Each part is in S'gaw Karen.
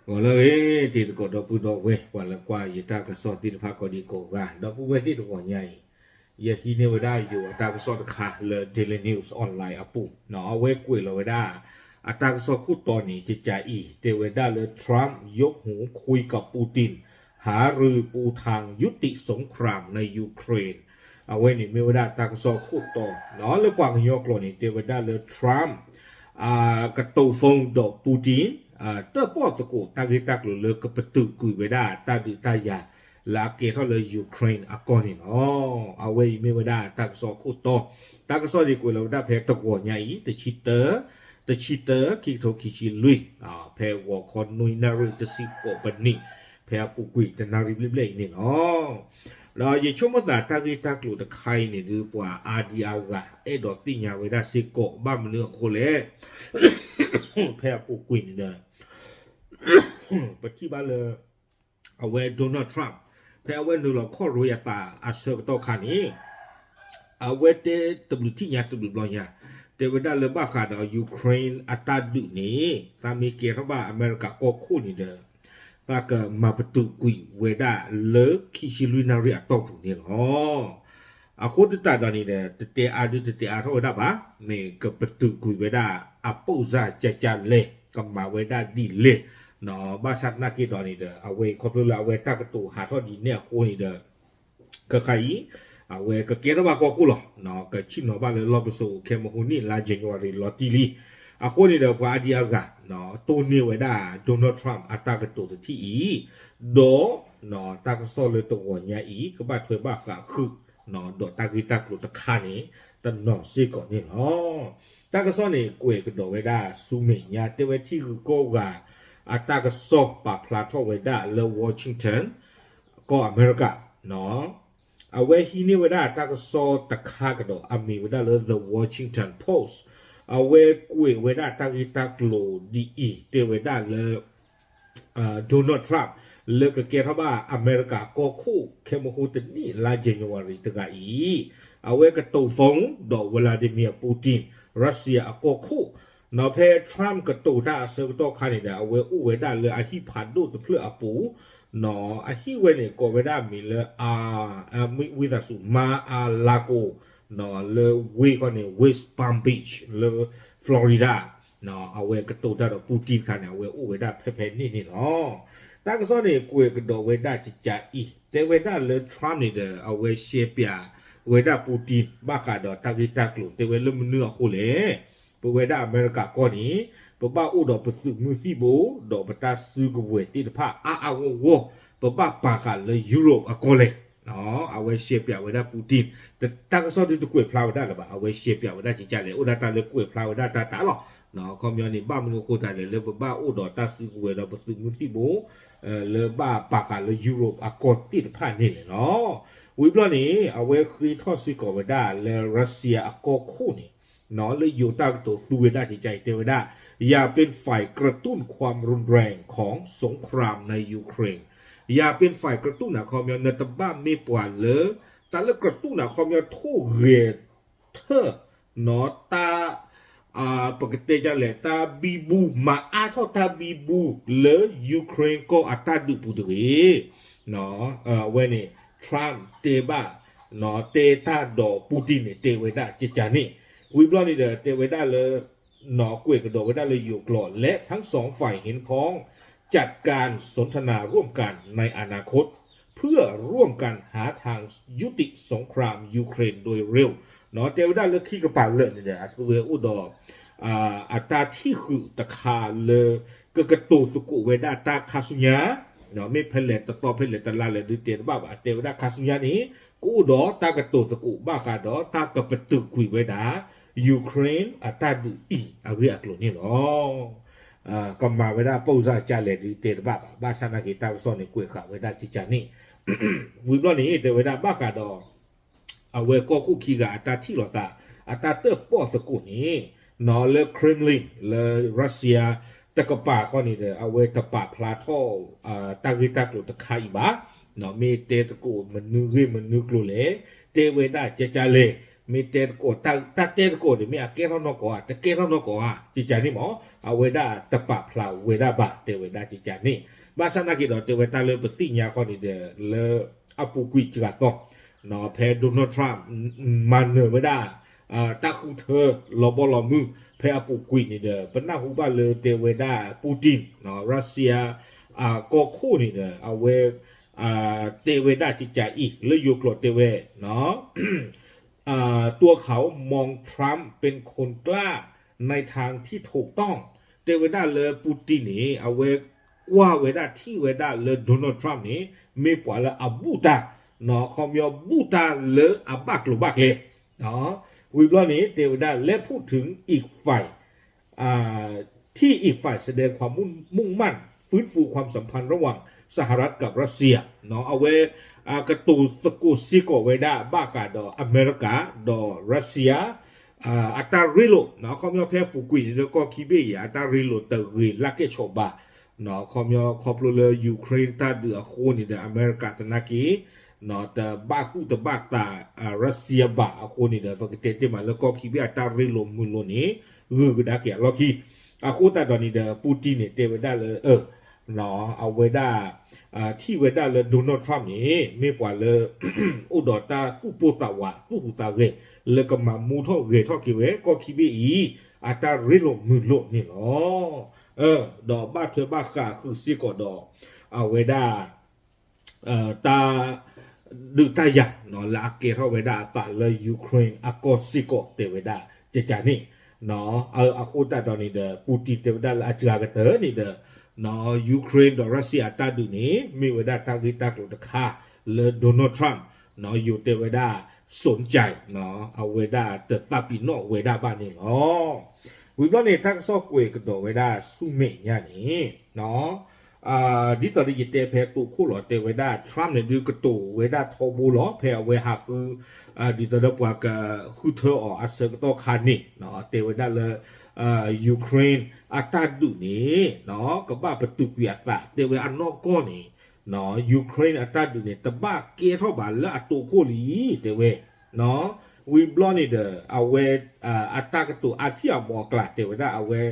ဂီၤလၢအဂ့ၤ တံၤသကိးဒီပုၢ်ဒီဝဲၢ် ပှၤလၢကွၢ်ယတၢ်ကစီၣ်သ့ၣ်တဖၣ်ကိးဒံကိးဂၤ ဒီပုၢ်ဝဲၢ်သ့ၣ်တဂီၤညါအံၤ, ယဟံးန့ၢ်ဝဲဒၣ်ယိၤအတၢ်ကစီၣ်တခါလၢ Daily News Online အပူၤ, အဝဲကွဲးလီၤဝဲဒၣ် အတၢ်ကစီၣ်ခိၣ်တီန့ၣ် ကကးအံၤ တဲဝဲဒၣ်လၢ Trump ยกหูคุยกับปูติน หารือปูทางยุติสงครามในยูเครน အဝဲန့ၣ်မ့ၢ်ဝဲဒၣ်တၢ်ကစီၣ်ခိၣ်တီ, လၢပှၤကညီကျိာ်န့ၣ် တဲဝဲဒၣ်လၢ Trump ကတိၤ phone ဒီး Putin တၢၣ်ပီၣ်သကိးတၢ်ဂ့ၢ်တၢ်ကျိၤလၢကပတုာ်ကွံာ်ဝဲဒၣ်တၢ်ဒုးတၢ်ယၤ လၢအကဲထီၣ်လၢ Ukraine အကီၢ်န့ၣ်လီၤ. အဝဲအံၤမ့ၢ်ဝဲဒၣ်တၢ်ကစီၣ်ခိၣ်တီ, တၢ်ကစီၣ်ဒ်ကွဲးလီၤဝဲဒၣ်ဖဲတဂီၤညါအံၤ တဆံတၢ တဆံတၢ ခံကထိခံဆံလွံၢ်, ဖဲဂီၤခီနွံနၣ်ရံၣ်တဆံဃိးပနံး, ဖဲအပူၤကွံာ်တနၣ်ရံၣ်ဘျဲၣ်ဘျဲၣ်အံၤန့ၣ်လီၤ. ဒီးယဆိကမိၣ်သးတၢ်ဂ့ၢ်တၢ်ကျိၤတခါအံၤန့ၣ်ဒုး ပှၤအါဒံအါဂၤ အဲၣ်ဒိးသ့ၣ်ညါဝဲဒၣ်စ့ၢ်ကီး ဘၣ်မနုၤအဃိလဲၣ်, ဖဲအပူၤကွံာ်န့ၣ်ဒီး ပထံၣ်ဘၣ်လၢ အဝဲ Donald Trump ဖဲအဝဲနုာ်လီၤခီၣ်ရိအသးအဆၢကတီၢ်ခါန့ၣ် အဝဲတဲတဘျုးထံၣ်ညါတဘျုးဘျီညါ, တဲဝဲဒၣ်လၢဘၣ်ဃးဒီး Ukraine အတၢ်ဒုးန့ၣ် သးမ့ၢ်ကဲထီၣ်ဘၣ်အမဲရကၤကီၢ်ခိၣ်န့ၣ်ဒီး သးကမၤပတုာ်ကွံာ်ဝဲဒၣ်လၢခံဆံလွံၢ်နၣ်ရံၣ်အတီၢ်ပူၤန့ၣ်လီၤ. အဃိသတးဒီးန့ၣ်ဒီး တတဲအါဒုတတဲအါထီၣ်ဝဲဒၣ်ဘၣ်, မ့ၢ်ကပတုာ်ကွံာ်ဝဲဒၣ်အပိၣ်စၢ်ကကလဲၣ်, ကမၤဝဲဒၣ်ဒ်လဲၣ်, ဘၣ်ဆၣ်သနာ်က့ဒီးန့ၣ်ဒီး အဝဲခီဖျိလၢအဝဲတၢ်ကတိၤဟးထီၣ်ဒ်န့ၣ်အဃိန့ၣ်ဒီး ခဲခါအံၤ အဝဲကကဲထီၣ်ဘၣ်ကီၢ်ခိၣ်လီၤ. ကဆ့ၣ်နီၤဘၣ်လၢလီၢ်ပစိာ်ခဲမုၢ်ဟူနံၣ်လါ January လီၤတံၢ်လံ. အဃိန့ၣ်ဒီး ပှၤအါဒံအါဂၤ တိၢ်န့ၢ်ဝဲဒၣ် Donald Trump အတၢ်ကတိၤတထံၣ်အံၤ, ဒီး တၢ်ကစီၣ်လၢတဂီၤညါအံၤ ကဘၣ်ထွဲဘၣ်ဃးဃုာ် ဒီးတၢ်ဂ့ၢ်တၢ်ကျိၤတခါန့ၣ် တနီၤစ့ၢ်ကီးန့ၣ်လီၤ. တၢ်ကစီၣ်န့ၣ် ကွဲးကဒီးဝဲဒၣ်ဆူမဲာ်ညါ တဲဝဲထံဂုၤကီၢ်ဂၤ အတၢ်ကစီၣ်ပာ်ဖျါထီၣ်ဝဲဒၣ်လၢ Washington ကီၢ်အမဲရကၤ အဝဲဟံးန့ၢ်ဝဲဒၣ်တၢ်ကစီၣ်တခါကဒီး အမ့ၢ်ဝဲဒၣ်လၢ The Washington Post, အဝဲကွဲးဝဲဒၣ်တၢ်ဂ့ၢ်တၢ်ကျိၤဒ်အံၤ တဲဝဲဒၣ်လၢ Donald Trump လၢကကဲထီၣ်ဘၣ်အမဲရကၤကီၢ်ခိၣ်ခဲမုၢ်ဟူတနံၣ်လါ January တဂၤအံၤ, အဝဲကတိၤ phone ဒီး Vladimir Putin, Russia အကီၢ်ခိၣ်, နီၤဖဲ Trump ကတိၤတၢ်အဆၢကတီၢ်ခါန့ၣ်ဒီး အဝဲအိၣ်ဝဲဒၣ်လၢအဟံၣ်ဖးဒိၣ်တဖျၢၣ်အပူၤ, အဟံၣ်ဝဲန့ၣ် ကိးဝဲဒၣ်မ့ၢ်လၢ ဝံသးစူၤ Mar-a-Lago, လၢဝ့ၢ်ခီန့ၣ် West Palm Beach လၢ Florida, အဝဲကတိၤတၢ်ဒီး Putin တခါန့ၣ် အဝဲအိၣ်ဝဲဒၣ်ဖဲဖဲန့ၣ်န့ၣ်လီၤ. တၢ်ကစီၣ်န့ၣ် ကွဲးကဒီးဝဲဒၣ်ကကးအံၤ တဲဝဲဒၣ်လၢ Trump န့ၣ်ဒီး အဝဲရှဲပၠးဝဲဒၣ် Putin ဘၣ်ဃးဒီးတၢ်ဂ့ၢ်တၢ်ကျိၤ တဲဝဲလၢမနုၤအဃိလဲၣ်, ပဝဲဒၣ်အမဲရကၤကီၢ်န့ၣ် ပဘၣ်အိၣ်ဒီးပသုးမုၢ်သံၣ်ဘိ ဒီးပတၢ်စုကဝဲၤသ့ၣ်တဖၣ်အါအါဂီၢ်ဂီၢ် ပဘၣ်ပာ်ဃာ်လၢ Europe အကီၢ်လဲၣ်. အဝဲရှဲပၠးဝဲဒၣ် Putin, တၢ်ကစီၣ်ဒုတကွဲးဖျါဝဲဒၣ်လၢၤဘၣ်, အဝဲရှဲပၠးဝဲဒၣ်ကကးလဲၣ်, အိၣ်ဒၣ်တၢ်လၢကွဲးဖျါဝဲဒၣ်တၢ်တၢ်လီၤ. ခီပညီန့ၣ် ဘၣ်မနုၤအဃိသတးလဲၣ် လၢပဘၣ်အိၣ်ဒီးတၢ်စုကဝဲၤဒီးပသုးမုၢ်သံၣ်ဘိ လၢဘၣ်ပာ်ဃာ်လၢ Europe အကီၢ်သ့ၣ်တဖၣ်န့ၣ်လဲၣ်လီၤ. ဝံၤဘျီန့ၣ် အဝဲဃ့ထီၣ်စ့ၢ်ကီးဝဲဒၣ်လၢ Russia အကီၢ်ခိၣ်န့ၣ် လၢယိၤတၢ်ကတိၤသူဝဲဒၣ်ကကးအံၤ တဲဝဲဒၣ် อย่าเป็นฝ่ายกระตุ้นความรุนแรงของสงครามในยูเครน. อย่าเป็นฝ่ายกระตุ้น အခီပညီ နတဘၣ်မ့ၢ်ပှၤလၢ တၢ်လၢ กระตุ้น အခီပညီ ထိၣ်ဂဲၤထၢၣ် နီၤ တၢ် ပကတဲဒ်လဲၣ် တၢ်ဘံဘူ မၤအါထီၣ်တၢ်ဘံဘူလၢ Ukraine ကီၢ်အတၢ်ဒုးပူၤတဂ့ၤ. အဝဲန့ၣ် Trump တဲဘၣ် တဲတၢ်ဒီး Putin န့ၣ် တဲဝဲဒၣ်ကကးန့ၣ်, ဝံၤဘျီန့ၣ်ဒီး တဲဝဲဒၣ်လၢ ကွဲးကဒီးဝဲဒၣ်လၢယိၤကျိာ် และทั้งสองฝ่ายเห็นพ้องจัดการสนทนาร่วมกันในอนาคต เพื่อร่วมกันหาทางยุติสงครามยูเครนโดยเร็ว တဲဝဲဒၣ်လၢခံကပၤလၢာ်န့ၣ်ဒီး အသုဝဲအိၣ်ဒီး အတၢ်ထံၣ်ဃုာ်တခါလၢ ကကတိၤသကိးဝဲဒၣ်တၢ်ခါဆူညါ, မ့ၢ်ဖဲလဲၣ်တသီဖဲလဲၣ်တလါလဲၣ်ဒုးတဲတဘၣ်ဘၣ်, တဲဝဲဒၣ်ခါဆူညါန့ၣ် ကအိၣ်ဒီးတၢ်ကတိၤသကိးဘၣ်ဃးဒီးတၢ်ကပတုာ်ကွံာ်ဝဲဒၣ် Ukraine အတၢ်ဒုးအံၤအဂ့ၢ်အကျိၤန့ၣ်လီၤ. ကမၤဝဲဒၣ်ပိၢ်စၢ်ကလဲၣ်ဒုးတဲတဘၣ်ဘၣ်, ဘၣ်ဆၣ်သနာ်က့တၢ်ကစီၣ်န့ၣ် ကွဲးဃာ်ဝဲဒၣ်ကကးန့ၣ်, ဝံၤဘျီန့ၣ် တဲဝဲဒၣ်ဘၣ်ဃးဒီး အဝဲကီၢ်ခိၣ်ခံဂၤအတၢ်ထံၣ်လိာ်သး အတၢ်တၢၣ်ပီၣ်သကိးန့ၣ်, လၢ Kremlin လၢ Russia တကပၤဃီန့ၣ်ဒီး အဝဲတပာ်ဖျါထီၣ် တၢ်ဂ့ၢ်တၢ်ကျိၤတခါအံၤဘၣ်, မ့ၢ်တဲသကိးမနုၤဂ့ၢ်မနုၤကျိၤလဲၣ်, တဲဝဲဒၣ်ကကးလဲၣ်, မ့ၢ်တဲသကိး တၢ်တဲသကိးန့ၣ် မ့ၢ်အကဲထီၣ်နီၢ်ကီၢ်ဧါ တကဲထီၣ်နီၢ်ကီၢ်ဧါ ကကန့ၣ်မ့ၢ် အဝဲဒၣ်တပာ်ဖျါဝဲဒၣ်ဘၣ် တဲဝဲဒၣ်ကကန့ၣ်. ဘၣ်ဆၣ်နာ်က့ဒီး တဲဝဲတၢ်လၢပသ့ၣ်ညါခီန့ၣ်ဒီး လၢအပူၤကွံာ်စှၤသီ ဖဲ Donald Trump မၤနၢၤဝဲဒၣ် တၢ်ဃုထၢလီၤဘီလီၤမုၢ် ဖဲအပူၤကွံာ်န့ၣ်ဒီး ပနၢ်ဟူဘၣ်လၢတဲဝဲဒၣ် Putin ရၢၡီယါ ကီၢ်ခိၣ်န့ၣ်ဒီး အဝဲ တဲဝဲဒၣ်ကကအံၤ လၢယိၤကျိာ်တဲဝဲ ตัวเขามองทรัมป์เป็นคนกล้าในทางที่ถูกต้อง တဲဝဲဒၣ်လၢ Putin န့ၣ် အဝဲကွၢ်ဝဲဒၣ်ထံၣ်ဝဲဒၣ်လၢ Donald Trump န့ၣ် မ့ၢ်ပှၤလၢအဘူၣ်တၢ် ခီပညီဘူၣ်တၢ်လၢအဘၣ်ကျိၤဘၣ်ကျဲ ဝံၤဘျီန့ၣ် တဲဝဲဒၣ် และพูดถึงอีกฝ่าย ที่อีกฝ่ายแสดงความมุ่งมั่นฟื้นฟูความสัมพันธ์ระหว่างสหรัฐกับรัสเซีย အဝဲ ကတိၤသကိးစ့ၢ်ကီးဝဲဒၣ်ဘၣ်ဃးဒီးအမဲရကၤ ဒီးရၢၡီယါ အတၢ်ရ့လိာ် ခီပညီဖဲအပူၤကွံာ်န့ၣ်ဒီး ကီၢ်ခံဘ့ၣ်အံၤ အတၢ်ရ့လိာ်တဂ့ၤလၢကဲၣ်ဆိးဘၣ် ခီပညီခီဖျိလၢ Ukraine တၢ်ဒုးအဃိန့ၣ်ဒီး အမဲရကၤသနာ်က့ တဘၣ်ဃုၣ်တဘၣ်သး ရၢၡီယါဘၣ်အဃိန့ၣ်ဒီး ပကတဲတ့ၢ်မးလၢကီၢ်ခံဘ့ၣ်အတၢ်ရ့လိာ်မုာ်လိာ်န့ၣ် ဂုာ်ကဒါက့ၤအလီၢ်ခံ အဃိသတးဒီးန့ၣ်ဒီး Putin န့ၣ် တဲဝဲဒၣ်လၢ အဝဲဒၣ် ထံၣ်ဝဲဒၣ်လၢ Donald Trump န့ၣ် မ့ၢ်ပှၤလၢ အိၣ်ဒီးတၢ်သူၣ်ပိၢ်သးဝး သူၣ်ဟူးသးဂဲၤ လၢကမၤမူထီၣ်ဂဲၤထီၣ်က့ၤဝဲ ကီၢ်ခံဘ့ၣ်အံၤ အတၢ်ရ့လိာ်မုာ်လိာ်န့ၣ်လီၤ. ဒီးဘၣ်ထွဲဘၣ်ဃးဃုာ်စ့ၢ်ကီးဒီး အဝဲဒၣ် တၢ်ဒုးတၢ်ယၤ လၢအကဲထီၣ်ဝဲဒၣ်အသးလၢ Ukraine အကီၢ်စ့ၢ်ကီး တဲဝဲဒၣ်ကကန့ၣ် အဃိသတးဒီးန့ၣ်ဒီး Putin တဲဝဲဒၣ်လၢအစှၤကတၢၢ်န့ၣ်ဒီး Ukraine ဒီးရၢၡီယါအတၢ်ဒုးန့ၣ် မ့ၢ်ဝဲဒၣ်တၢ်ဂ့ၢ်တၢ်ကျိၤတခါလၢ Donald Trump ယိၤတဲဝဲဒၣ် စူၣ်ကၠဲး အဝဲဒၣ်တသးပ့ၤနီၣ်ဝဲဒၣ်ဘၣ်န့ၣ်လီၤ. ဝံၤဘျီန့ၣ် တၢ်ကစီၣ်ကွဲးကဒီးဝဲဒၣ်ဆူမဲာ်ညါန့ၣ် ဒ်သိးဒီးယတဲဖဲတိခိၣ်လီၤ တဲဝဲဒၣ် Trump န့ၣ်ဒုးကတိၤဝဲဒၣ်ထီဘိလီၤ ဖဲအဝဲဟးဃု ဒ်သိးဒီးပှၤကဃုထၢအီၤအဆၢကတီၢ်ခါန့ၣ် တဲဝဲဒၣ်လၢ Ukraine အတၢ်ဒုးန့ၣ် ကဘၣ်ပတုာ်ကွံာ်အသး တဲဝဲအနီၢ်ကီၢ်န့ၣ် Ukraine အတၢ်ဒုးန့ၣ် တဘၣ်ကဲထီၣ်ဘၣ်လၢအတိခိၣ်လံ တဲဝဲ ဝံၤဘျီန့ၣ်ဒီး အဝဲ အတၢ်ကတိၤအါထံၣ်အမိၢ်အကျါ တဲဝဲဒၣ်အဝဲ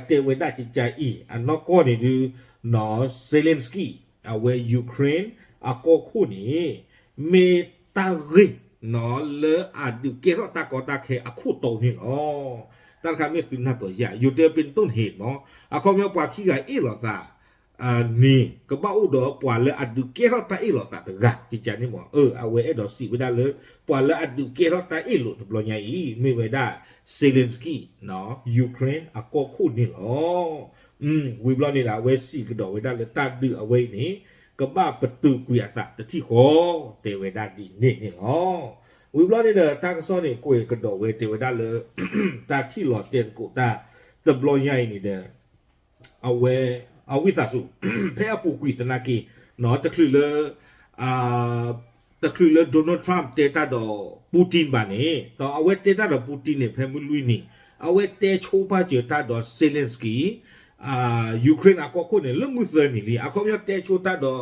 တဲဝဲဒၣ်ကကအံၤ အနီၢ်ကီၢ်န့ၣ်ဒုး Zelensky အဝဲ Ukraine အကီၢ်ခိၣ်န့ၣ် မ့ၢ်တၢ်ဂ့ၢ် လၢအဒုးကဲထီၣ်တၢ်ကီတၢ်ခဲအခိၣ်တီန့ၣ်လီၤ. တၢ်တခါမ့ၢ်သုနၢ်ပၢၢ်ယၤ ယိၤတဲပ့ၤတိၣ်န့ၣ်မ့ၢ် အခီပညီပှၤခံဂၤအ့ၣ်လိာ်သး န့ၣ် ကဘၣ်အိၣ်ဒီးပှၤလၢအဒုးကဲထီၣ်တၢ်အ့ၣ်လိာ်သးတဂၤ ကကန့ၣ်မ့ၢ် အဝဲအဲၣ်ဒိးစံးဝဲဒၣ်လၢ ပှၤလၢအဒုးကဲထီၣ်တၢ်အ့ၣ်လိာ်တဘျီညါအံၤ မ့ၢ်ဝဲဒၣ် Zelensky Ukraine အကီၢ်ခိၣ်န့ၣ်လီၤ. ဝံၤဘျီန့ၣ်ဒီး အဝဲစံးကဒီးဝဲဒၣ်လၢတၢ်ဒုးအဝဲအံၤန့ၣ် ကဘၣ်ပတုာ်ကွံာ်အသးတထံၣ်ဃီ တဲဝဲဒၣ်ဒ်န့ၣ်န့ၣ်လီၤ. ဝံၤဘျီန့ၣ်ဒီး တၢ်ကစီၣ်န့ၣ်ကွဲးကဒီးဝဲတဲဝဲဒၣ်လၢ တၢ်ထံၣ်လီၤတဲသကိးတၢ် တဘျီညါအံၤန့ၣ်ဒီး အဝဲ အဝံသးစူၤ ဖဲအပူၤကွံာ်သနာ်က့ တချုးလၢ တချုးလၢ Donald Trump တဲတၢ်ဒီး Putin ဘၣ်န့ၣ် ဒီးအဝဲတဲတၢ်ဒီး Putin န့ၣ် ဖဲမုၢ်လွံၢ်နံၤ အဝဲတဲဆိပာ်စၢၤတၢ်ဒီး Zelensky Ukraine အကီၢ်ခိၣ်န့ၣ် လၢမုၢ်သၢနံၤလံ အခီပညီတဲဆိတၢ်ဒီး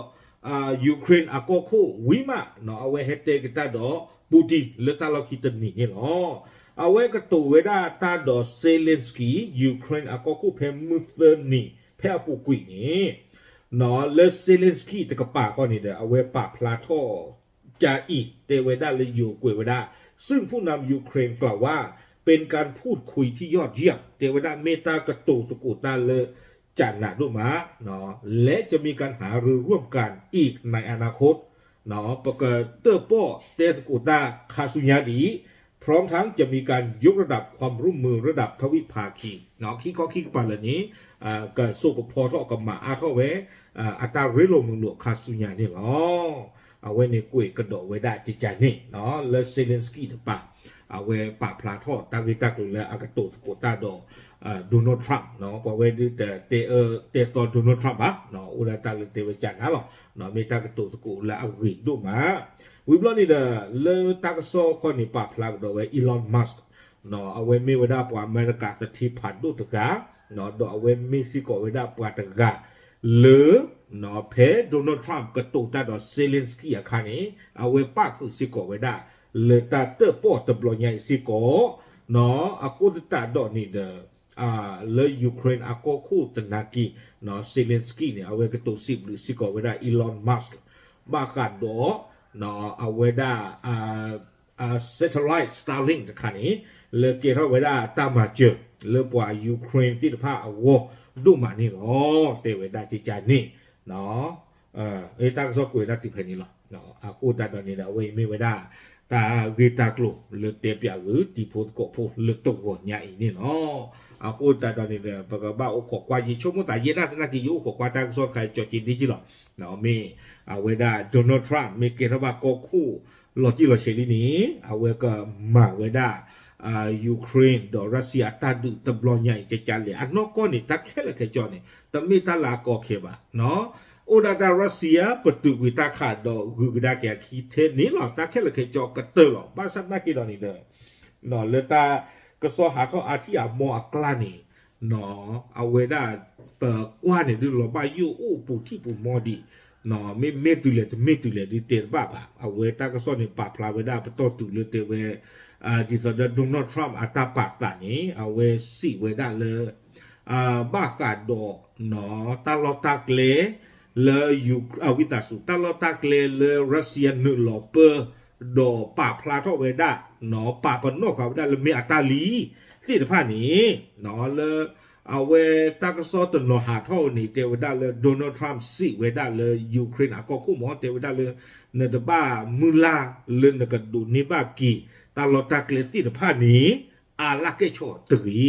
Ukraine အကီၢ်ခိၣ်ဝံၤမး အဝဲဟဲတဲက့ၤတၢ်ဒီး Putin လၢတၢ်လီၢ်ခံတနံၤန့ၣ်လီၤ. အဝဲကတိၤဝဲဒၣ်တၢ်ဒီး Zelensky Ukraine အကီၢ်ခိၣ်ဖဲမုၢ်သၢနံၤ ဖဲအပူၤကွံာ်န့ၣ် လၢ Zelensky တကပၤဃီန့ၣ်ဒီး အဝဲပာ်ဖျါထီၣ် ကအံၤ တဲဝဲဒၣ်လၢယိၤကွဲးဝဲဒၣ် ซึ่งผู้นำ Ukraine กล่าวว่า เป็นการพูดคุยที่ยอดเยี่ยม တဲဝဲဒၣ်မ့ၢ်တၢ်ကတိၤသကိးတၢ်လၢ ကနးဒိၣ်မး และจะมีการหารือร่วมกันอีกในอนาคต ပကတၢၣ်ပီၣ်တဲသကိးတၢ်ခါဆူညါဒ်အံၤ พร้อมทั้งจะมีการยกระดับความร่วมมือระดับทวิภาคี ခံခီခံကပၤလၢာ်န့ၣ် ကစိာ်ကဖီထီၣ်ကမၤအါထီၣ်ဝဲ အတၢ်ရ့လိာ်မုာ်လိာ်ခါဆူညါန့ၣ်လီၤ. အဝဲန့ၣ်ကွဲးကဒီးဝဲဒၣ်ကကန့ၣ် လၢ Zelensky တပၤ အဝဲပာ်ဖျါထီၣ်တၢ်ဂ့ၢ်တၢ်ကျိၤလၢအကတိၤသကိးတၢ်ဒီး Donald Trump ပှၤဝဲဒုးတတဲအၢတဲသီ Donald Trump ဘၣ် အိၣ်ဒၣ်တၢ်လၢတဲဝဲကနးလီၤ မ့ၢ်တၢ်ကတိၤသကိးလၢအဂ့ၤဒိၣ်မး ဝံၤဘျီန့ၣ်ဒီး လၢတၢ်ကစီၣ်ခီန့ၣ် ပာ်ဖျါကဒီးဝဲ Elon Musk အဝဲမ့ၢ်ဝဲဒၣ်ပှၤအမဲရကၤသထ့ဖးဒိၣ်တဂၤ ဒီးအဝဲမ့ၢ်စ့ၢ်ကီးဝဲဒၣ်ပှၤတဂၤလၢ ဖဲ Donald Trump ကတိၤတၢ်ဒီး Zelensky အခါန့ၣ် အဝဲပၣ်ဃုာ်စ့ၢ်ကီးဝဲဒၣ် လၢတၢ်တၢၣ်ပီၣ်တဘျီညါအံၤစ့ၢ်ကီး, အဃိသတးဒီးန့ၣ်ဒီး လၢ Ukraine အကီၢ်ခိၣ်သနာ်က့ Zelensky န့ၣ် အဝဲကတိၤစံးဘျုးစ့ၢ်ကီးဝဲဒၣ် Elon Musk ဘၣ်ဃးဒီး အဝဲဒၣ် satellite Starlink တခါန့ၣ် လၢကဲထီၣ်ဝဲဒၣ်တၢ်မၤစၢၤ လၢပှၤ Ukraine သ့ၣ်တဖၣ်အဂီၢ်ဒိၣ်မးန့ၣ်လီၤ. တဲဝဲဒၣ်ကကန့ၣ် တၢ်ကစီၣ်ကွဲးဝဲဒၣ်တုၤဖဲန့ၣ်လီၤ. အဃိသတးဒီးန့ၣ်ဒီး အဝဲအံၤမ့ၢ်ဝဲဒၣ် တၢ်ဂ့ၢ်တၢ်ကျိၤလၢတဲပၠးဂုာ်တံၤဖိသကိးဖိလၢတဂီၤညါအံၤန့ၣ်လီၤ. အဃိသတးဒီးန့ၣ်ဒီး ပကဘၣ်အိၣ်ခိးကွၢ် ယဆိကမိၣ်သးယဲဒၣ်သနာ်က့ ယအိၣ်ခိးကွၢ်တၢ်ကစီၣ်တခါကၠီက့ၤဒ့က့ၤလီၤ. မ့ၢ်အဝဲဒၣ် Donald Trump မ့ၢ်ကဲထီၣ်ဘၣ်ကီၢ်ခိၣ်လီၤတံၢ်လီၤဆဲးလံန့ၣ် အဝဲကမၤဝဲဒၣ် Ukraine ဒီး Russia အတၢ်ဒုးတဘျီညါအံၤ ကကလဲၣ် အနီၢ်ကီၢ်န့ၣ် တၢ်ခဲလၢာ်ခဲဆ့န့ၣ် တမ့ၢ်တၢ်လၢအကီခဲဘၣ်. အိၣ်ဒၣ်တၢ် Russia ပတုာ်ကွံာ်တၢ်ခးဒီးဂုၤကဒါက့ၤအခံထဲန့ၣ်လီၤ. တၢ်ခဲလၢာ်ခဲဆ့ကတၢၢ်လီၤ. ဘၣ်ဆၣ်သနာ်က့ဒီးန့ၣ်ဒီး လၢတၢ်ကစီၣ်ဟးထီၣ်အါထံၣ်အါမီၢ်အကျါန့ၣ် အဝဲဒၣ် ပကွၢ်န့ၣ်ဒုး လီၤဘၣ်ယိၣ်အိၣ်ပူၤထံၣ်ပူၤမီၢ်ဒံး မ့မ့ၢ်တုၤလဲၣ်တမ့ၢ်တုၤလဲၣ်ဒုးတဲတဘၣ်ဘၣ်. အဝဲတၢ်ကစီၣ်န့ၣ် ပာ်ဖျါဝဲဒၣ်ပတီၢ်တုၤလၢတဲဝဲ ဒ်သိးဒီး Donald Trump အတၢ်ပာ်သးန့ၣ် အဝဲစံးဝဲဒၣ်လၢ ဘၣ်ဃးဒီး တၢ်လီၢ်တၢ်ကျဲ လၢ ဝံသးစူၤ တၢ်လီၢ်တၢ်ကျဲလၢ Russia နုာ်လီၤပၢ ဒီးပာ်ဖျါထီၣ်ဝဲဒၣ် ပာ်ပနီၣ်ဃာ်ဝဲဒၣ်လၢမ့ၢ်အတၢ်လံ သ့ၣ်တဖၣ်န့ၣ် လၢ အဝဲတၢ်ကစီၣ်တနီၤဟးထီၣ်န့ၣ် တဲဝဲဒၣ်လၢ Donald Trump စံးဝဲဒၣ်လၢ Ukraine အကီၢ်ခိၣ်မ့ၢ် တဲဝဲဒၣ်လၢ နတဘၣ်မုၢ်လၢ်လၢနကဒိးန့ၢ်ဘၣ်က့ၤ တၢ်လီၢ်တၢ်ကျဲသ့ၣ်တဖၣ်န့ၣ် အလၢ်ကဲၣ်ဆိးတဂ့ၤ.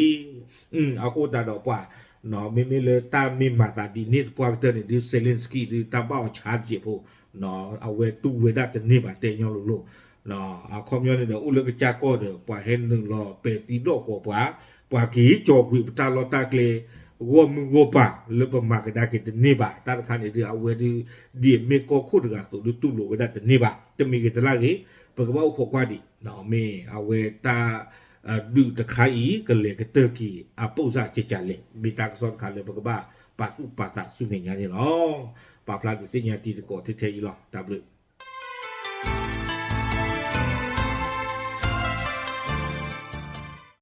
အဃိသတးဒီးပှၤ မ့မ့ၢ်လၢတၢ်မ့ၢ်မၤသးဒ်န့ၣ်သပှၢ်ကတၢၢ်န့ၣ်ဒုး Zelensky ဒုး တၢ်ဘၣ်အီၤဆါတစဲးဖိ အဝဲတူၢ်ဝဲဒၣ်တန့ၢ်ဘၣ် တဲညီလိၤလိၤ. အခီပညီန့ၣ်ဒီး အိၣ်လၢကစၢ်ကီၢ်ဒီး ပှၤဟဲနုာ်လီၤပဲာ်သံဒီၣ်ဃီၤပှၤ, ပှၤက့ၤကၠီၤကွံာ်ပတၢ်လီၢ်တၢ်ကျဲ ဂီၢ်မုၢ်ဂီၢ်ပၤ လၢပမၤကဒါက့ၤတန့ၢ်ဘၣ်. တၢ်တခါန့ၣ်ဒုး အဝဲဒုး ဒ်အမ့ၢ်ကီၢ်ခိၣ်တဂၤအသိးဒုး တူၢ်လိာ်ဝဲဒၣ်တန့ၢ်ဘၣ်. တမံၤဂ့ၤတလၢ်ဂ့ၤ ပကဘၣ်အိၣ်ခိးကွၢ်ဒံး မ့ၢ်အဝဲတၢ် ဒုးတခါအံၤ ကလဲၤကတၢၢ်က့ၤအပိၢ်စၢ်ကကလဲၣ် မ့ၢ်တၢ်ကစီၣ်တခါလၢပကဘၣ်ပာ်သူၣ်ပာ်သးဆူမဲာ်ညါန့ၣ်လီၤ. ပာ်ဖျါဒုးသ့ၣ်ညါတံၤသကိးထဲထဲအံၤလီၤ. တၢ်ဘျုး